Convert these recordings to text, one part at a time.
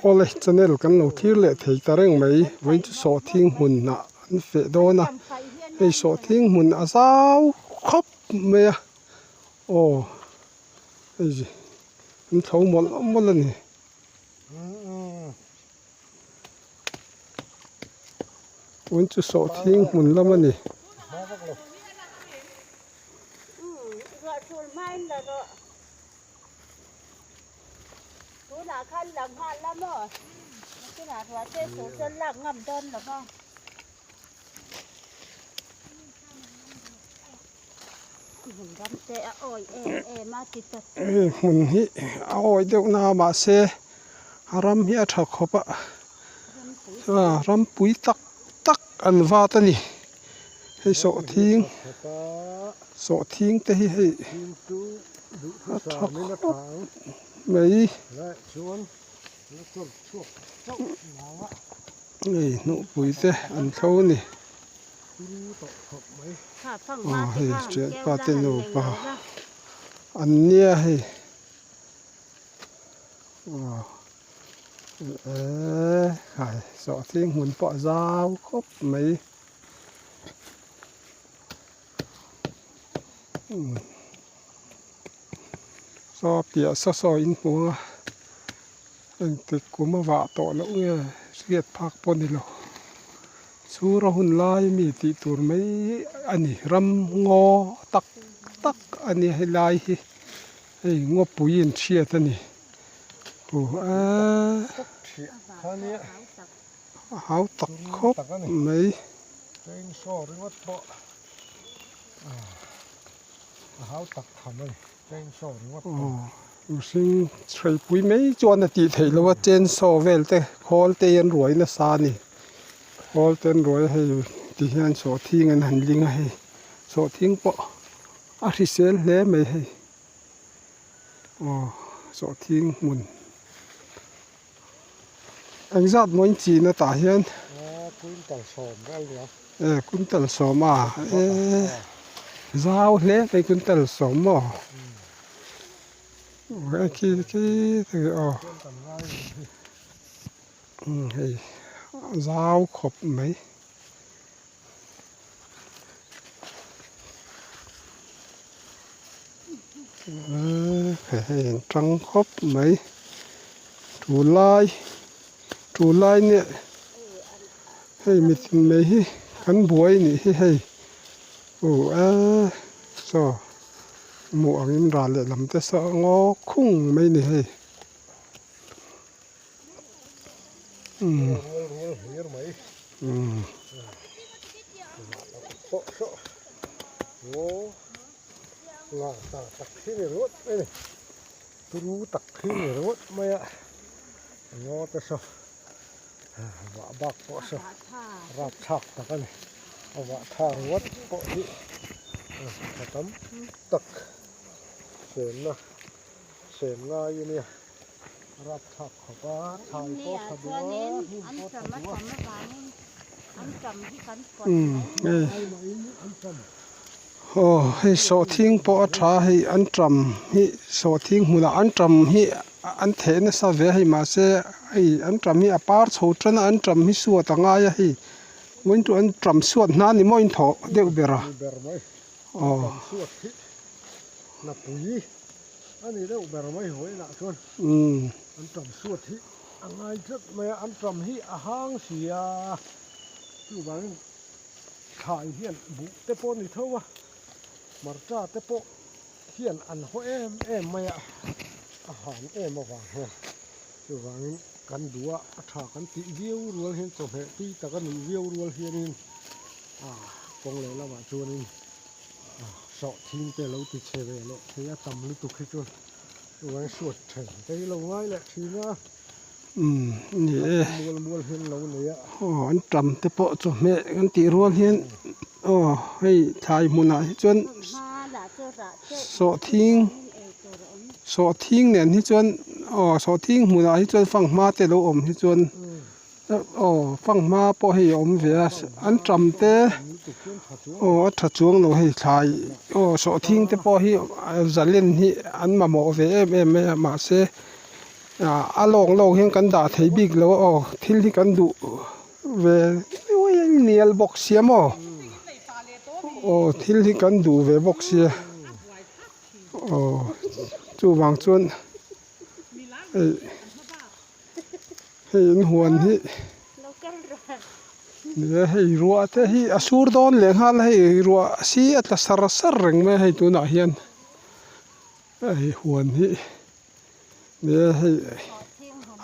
Awle channel kan lo thlir leh thei ta reng mai vawiin chu sawhthing hmun ah an feh dawn a hei sawhthing hmun a zau khawp mai a aw hei an tho mawlh mawlh a ni. Vawiin chu sawhthing hmun lam a ni. Tunah khan la nghal la maw? Tunah ruah te sur chuan lak ngam dawn lo maw? Hmun ram te a awi em em a ti ta chu. Hei hmun hi a awi deuh na mahse a ram hi a tha khawp a, rampui tak tak an vat a ni. Hei sawhthing sawhthing te hi hei a tha khawp mai hei hnuhpui te an thlo a ni aw hei thianpa te nupa an nia hei aw eee khai sawhthing hmun pawh a zau khawp mai. Saw piah saw saw in hmu a engtik kum a vah tawh loh nge hriat phak pawh a ni lo chhur a hun lai mi tih tur mai a ni ram ngaw tak tak a ni helai hi hei ngawpui in chhiat a ni huh eee. A hau tak khawp mai. Chainsaw ringawt pawh a hau tak tham a ni chainsaw ringawt pawh. Aw mihring hreipui mai chuan a tih theih loh a chainsaw vel te khawl te hi an ruai nasa a ni khawl te an ruai a hei ti hian sawhthing an han ling a hei sawhthing pawh a hrisel hle mai hei aw sawhthing hmun. Engzat maw in chin atah hian Quintal sawm vel nia. E quintal sawm a e zau hle mai quintal sawm maw e khi khi te khi aw hei zau khawp mai. Hei an tang khawp mai tulai tulai nia hei mitin mai hi kan buai anih hi hei aw eee saw hmuh angin ral lehlam te saw a ngaw khung mai a ni hei. Rual rual hlir mai. Pawh saw ngaw nga ta tak hi ni ringawt mai a ni. Turu tak hi ni ringawt mai a. Ngaw te saw vah bak pawh saw rapthlak tak a ni. A vah tha ringawt pawh hi tha tam tak chenna sem ngai a nia. Rapthlak khawp a, thlai pawh tha duh a, hnim pawh tha duh a. Aw hei sawhthing pawh a tha hei an tam hi sawhthing hmunah an tam hi an theh nasa ve a hei mahse hei an tam hi a par chho tan a an tam hi suat a ngai a hei vawiin chu an tam suat hna ni maw in thawh deuh ber a aw. A ni deuh ber mai vawiinah chuan an tam suat hi a ngai tlat mai a, an tam hi a hang si a, chuvangin thlai hian buh te pawh a ni tho a, hmarcha te pawh hian an haw em em mai a, a han em avang hian chuvangin kan duh a, a tha kan tih viau rual hian chawhmeh tui tak a nih viau rual hianin kawng lehlamah chuanin. Sawhthing te lo ti chhe ve leh thei a tam lutuk hi chuan chuan suat then te hi lo ngai leh thin a. Umm ni e. Mual mual hian lo nei a. Aw an tam te pawh chawhmeh kan tih rual hian aw hei thlai hmunah hi chuan sawhthing sawhthing nen hi chuan aw sawhthing hmunah hi chuan fanghma te lo awm hi chuan. Aw fanghma pawh hei a awm ve a an tam te aw a tha chuang lo hei thlai aw sawhthing te pawh hi zalen hi an mamawh ve em em mai a mahse. A lawk lawk hian kan dah thei bik lo a aw thil hi kan duh ve nial bawk sia maw aw thil hi kan duh ve bawk sia aw chuvang chuan hei hei in huan hi ni e hei ruah te hi a sur dawn leh nghal a hei ruah si a tla sar sar reng mai a hei tunah hian. Hei huan hi ni e hei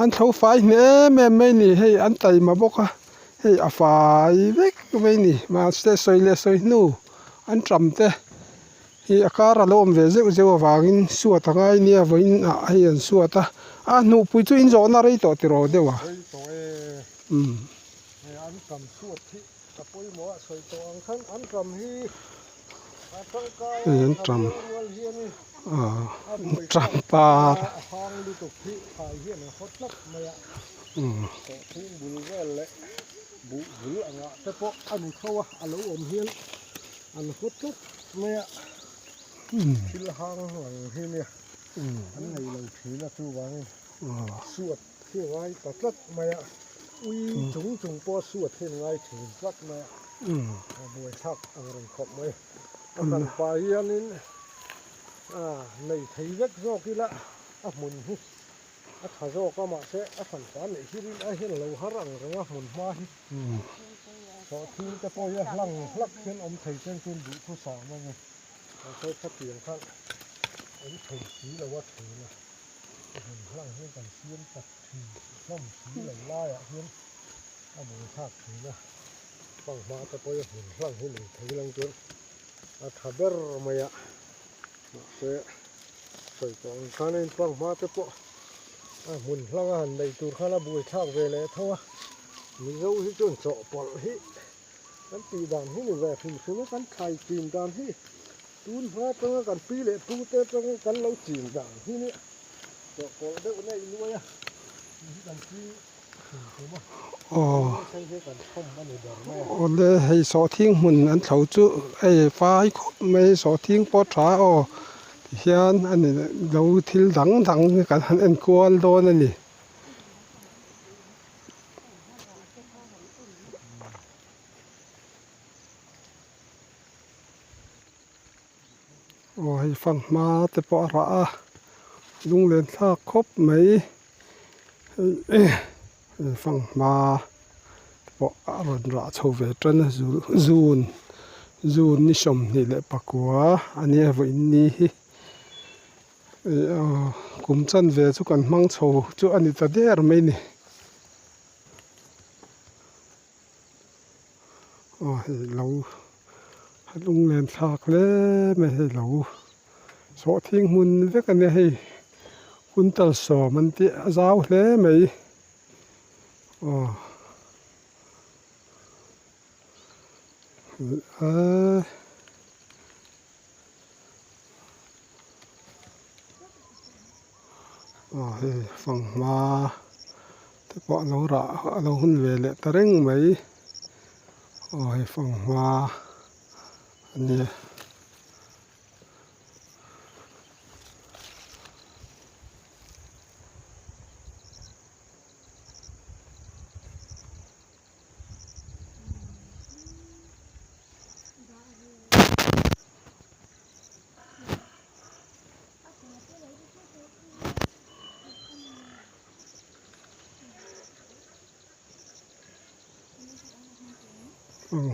an thlo fai hne em em mai ni hei an taima bawk a hei a fai vek mai ni mahse sawi leh sawi hnu an ṭam te hi a kar a lo awm ve zeuh zeuh avangin suat a ngai nia vawiin ah hei an suat a a hnuhpui chu in zawhna rei tawh tiraw deuh a umm. Ka pawimawh a sawi tawh ang khan an ram hi a tangkai a an ram a ram par a hang lutuk hi thai hian a haw tlat mai a sawhthing bul vel leh buh bul angah te pawh a ni tho a a lo awm hian an haw tlat mai a thil hang lang hi nia an nei lo thin a chuvangin suat Hi ngai ta tlat mai a, ui chung chung pawh suat hian ngai thin tlat mai a, a buai thlak ang reng khawp mai. A kan pa hianin nei thei vek zawk ila a hmun hi a tha zawk a, mahse a hran pa neih hi rin ai hian a lo har ang reng a hmun hma hi. Sawhthing te pawh hi a hlang hlak hian awm thei chen chuan duhthusam a ni, mahse khatiang khan awm thei si lo a thin a. Hmun hlang hian kan siam tak thin hlawm si lo laiah hian a bul thlak thin a, fanghma te pawh hi hmun hlang hi nei thei lang chuan a tha ber mai a, mahse sawi tawh ang khan a infanghma te pawh a hmun hlang a han neih tur khan a buai thlak ve leh tho a, Mizo hi chuan chawhpawlh hi kan tih dan hi ni ve hrim hrim a, kan thlai chin dan hi. Tun hma atanga kan pi leh pu te atanga kan lo chin dan hi nia chawhpawlh deuh na i luai a tih hi kan ching hrim hrim a thleng hi kan thawm a ni ber mai a. Awle hei sawhthing hmun an thlo chu hei fai khawp mai sawhthing pawh tha aw tihian a ni lo thil dang dang kan han enkual dawn a ni. Aw hei fanghma te pawh a rah a lunglen thlak khawp mai hei fanghma te pawh a rawn rah chho ve tan a zun zun ni sawmhnih leh pakua a nia vawiin ni hi kum chanve chu kan hmang chho chu a ni ta der mai a ni. Aw hei lo a lunglen thlak hle mai hei lo sawhthing hmun vek a nia hei quintal sawm an tih a zau hle mai aw eee. Aw hei fanghma te pawh a lo rah a lo hun ve leh ta reng mai aw hei fanghma a nia.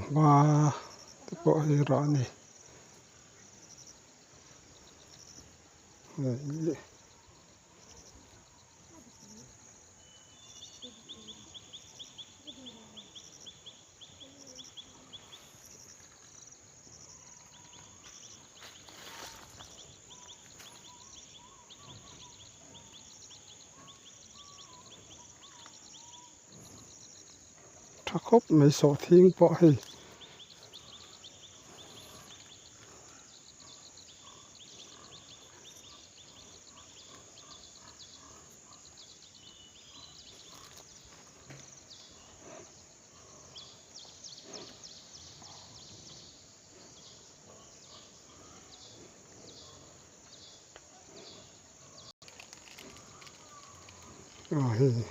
Hma te pawh hei rah a ni. Tha khawp mai sawhthing pawh hei. A hei.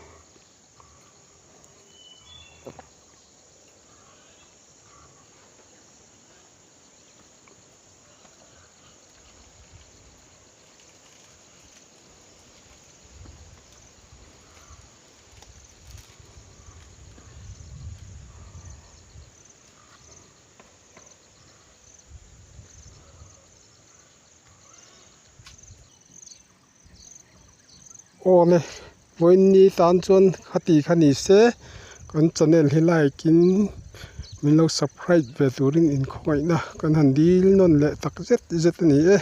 Awle vawiin tan chuan khati kha ni se kan channel hi like in min lo subscribe ve turin inkhawngaihna kan han dil nawn leh tak zet zet a ni e.